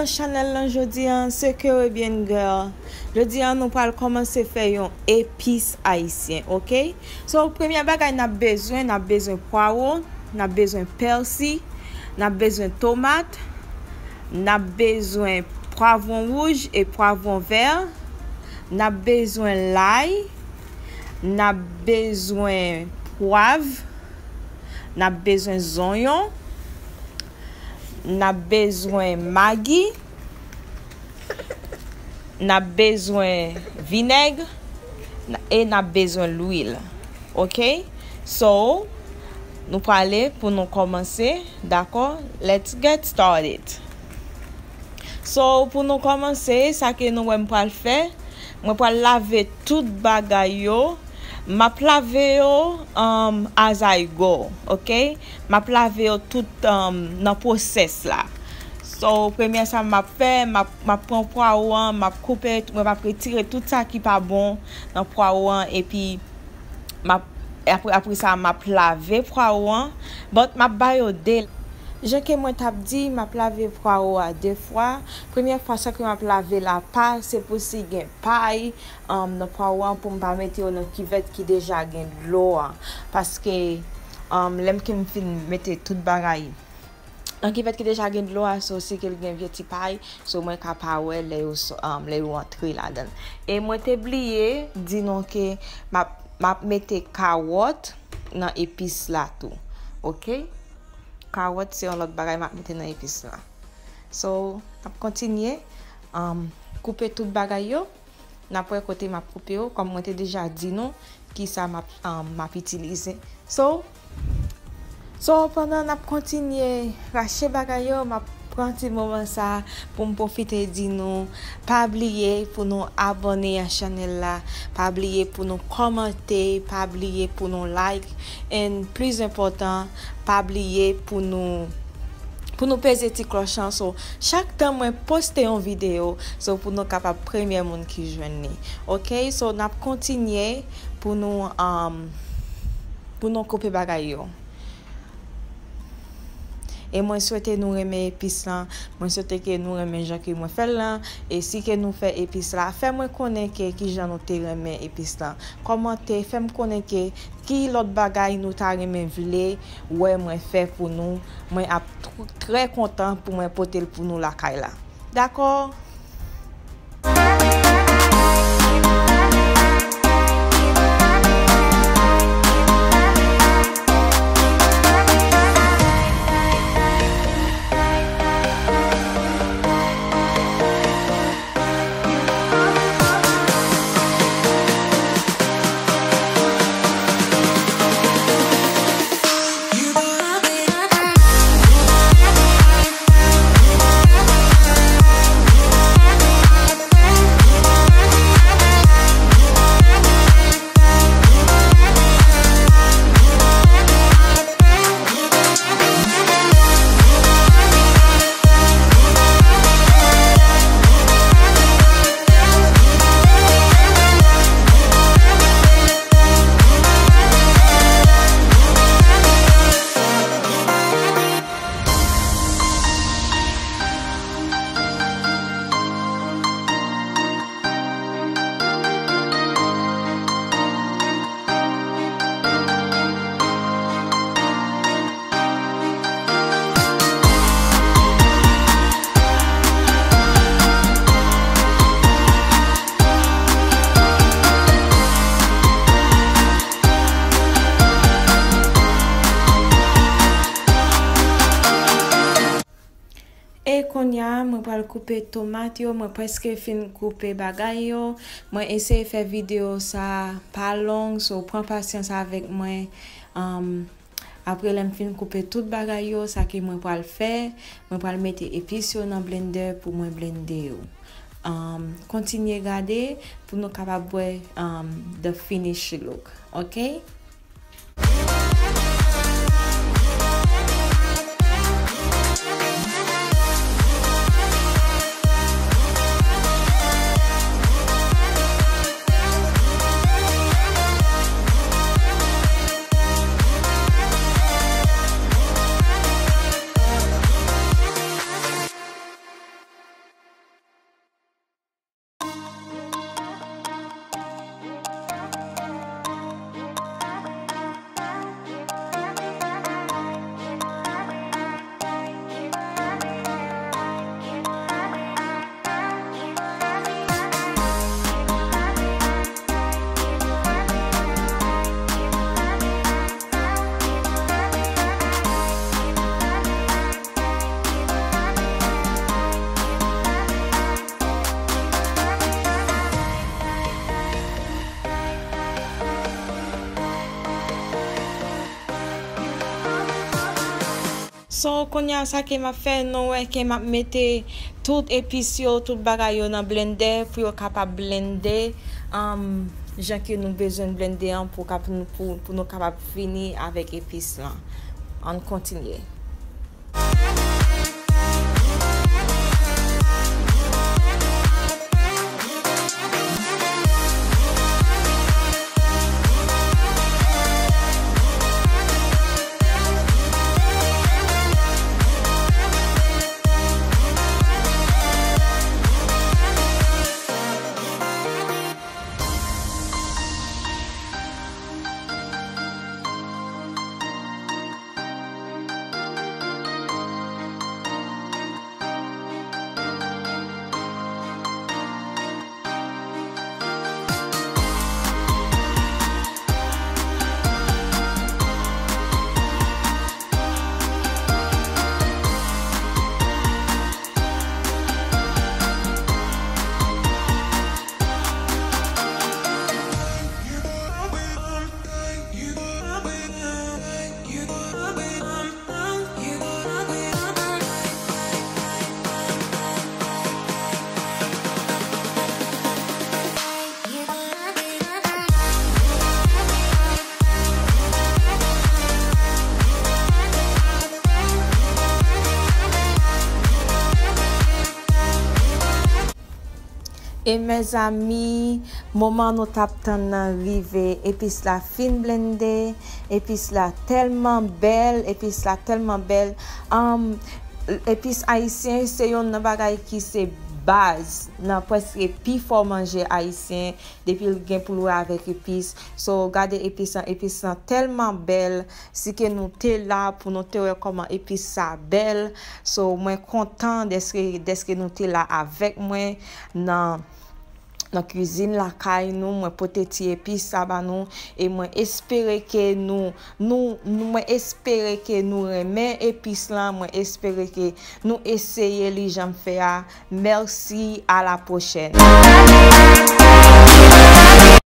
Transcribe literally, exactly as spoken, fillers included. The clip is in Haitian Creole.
Chanèl lan jodi an, se Caribbean Girl. Jodi an, nou pral kòmanse fè yon epis ayisyen, oke? So, premye bagay n ap bezwen, n ap bezwen pwawo, n ap bezwen pèsi, n ap bezwen tomat, n ap bezwen pwavwon wouj e pwavwon vè, n ap bezwen lay, n ap bezwen pwav, n ap bezwen zonyon, n ap bezwen magi, n ap bezwen vinèg, n-, e n ap bezwen lwil. Oke? So, nou prale pou nou kòmanse, dakò? Let's get started. So, pou nou kòmanse, sa ke nou wè m pral fè, mwen pral lave tout bagay yo. M ap lave yo, um, as I go, oke? M ap lave yo tout, um, nan pwosès la. So, premye sa m ap fè, m ap, m ap pran pwawo an, m ap koupe, mwen m ap retire tout sa ki pa bon nan pwawo an, epi m ap, apre, apre sa, m ap lave pwawo an, but m ap ba yo de. Jan ke mwen t ap di, m ap lave pwawo a de fwa. Premye fwa, sa ke m ap lave la pa, se pou si gen pay, um, nan pwawo an pou m pa mete yo nan kivèt ki deja gen dlo a. Paske, um, lè m ke m fin mete tout bagay nan kivèt ki deja gen dlo a, so si ke l gen vye ti pay, so mwen ka pa wè lè yo so-, um, lè yo antre ladan l. E mwen te bliye di nou ke m ap, m ap mete kawòt nan epis la tou. Oke? Kawòt se yon lòt bagay m ap mete nan epis la. So, n ap kontinye, um, koupe tout bagay yo. N ap wè kote m ap koupe yo, kòm mwen te deja di nou kisa m ap, um, m ap itilize. So, so, pandan n ap kontinye rache bagay yo, m ap pran ti moman sa pou m pwofite di nou, pa bliye pou nou abòne a chanèl la, pa bliye pou nou kòmante, pa bliye pou nou like, and plis enpòtan, pa bliye pou nou, pou nou peze ti klòch lan. So, chak tan mwen poste yon videyo, so, pou nou kapab premye moun ki jwenn li. Oke? So, n ap kontinye pou nou, um, pou nou koupe bagay yo. E mwen swete nou renmen epis lan. Mwen swete ke nou renmen jan ke mwen fè l lan. E si ke nou fè epis la, fè mwen konnen ke kijan nou te renmen epis lan. Kòmante, fè m konnen ke ki lòt bagay nou ta renmen vle wè mwen fè pou nou. Mwen ap tr-, trè kontan pou mwen pote l pou nou lakay la. Dakò? E kounye a, mwen pral koupe tomat yo. Mwen prèske fin koupe bagay yo. Mwen eseye fè videyo sa pa long, so pran pasyans avèk mwen. Um, apre lè m fin koupe tout bagay yo, sa ke mwen pral fè, mwen pral mete epis yo nan blender pou mwen blende yo. Um, kontinye gade pou nou kapab wè, um, the finish look, oke? So, kounye a sa ke m ap fè, nou wè ke m ap mete tout epis yo, tout bagay yo nan blendè pou yo kapab blende, um, jan ke nou bezwen blende an pou, kap-, pou, pou nou kapab fini avèk epis lan. Ann kontinye. E mezanmi, moman nou t ap tann nan rive. Epis la fin blende. Epis la tèlman bèl. Epis la tèlman bèl. Anm, epis ayisyen se youn nan bagay ki se baz nan prèske pifò manje ayisyen. Depi l gen pou l wè avèk epis. So, gade epis lan. Epis lan tèlman bèl. Si ke nou te la pou nou te wè kòman epis sa bèl. So, mwen kontan dèske, dèske nou te la avèk mwen nan, nan kwizin lakay nou. Mwen pote ti epis sa ba nou. E mwen espere ke nou, nou, nou, mwen espere ke nou renmen epis lan. Mwen espere ke nou eseye li jan m fè a. Mèsi, a la pwochèn.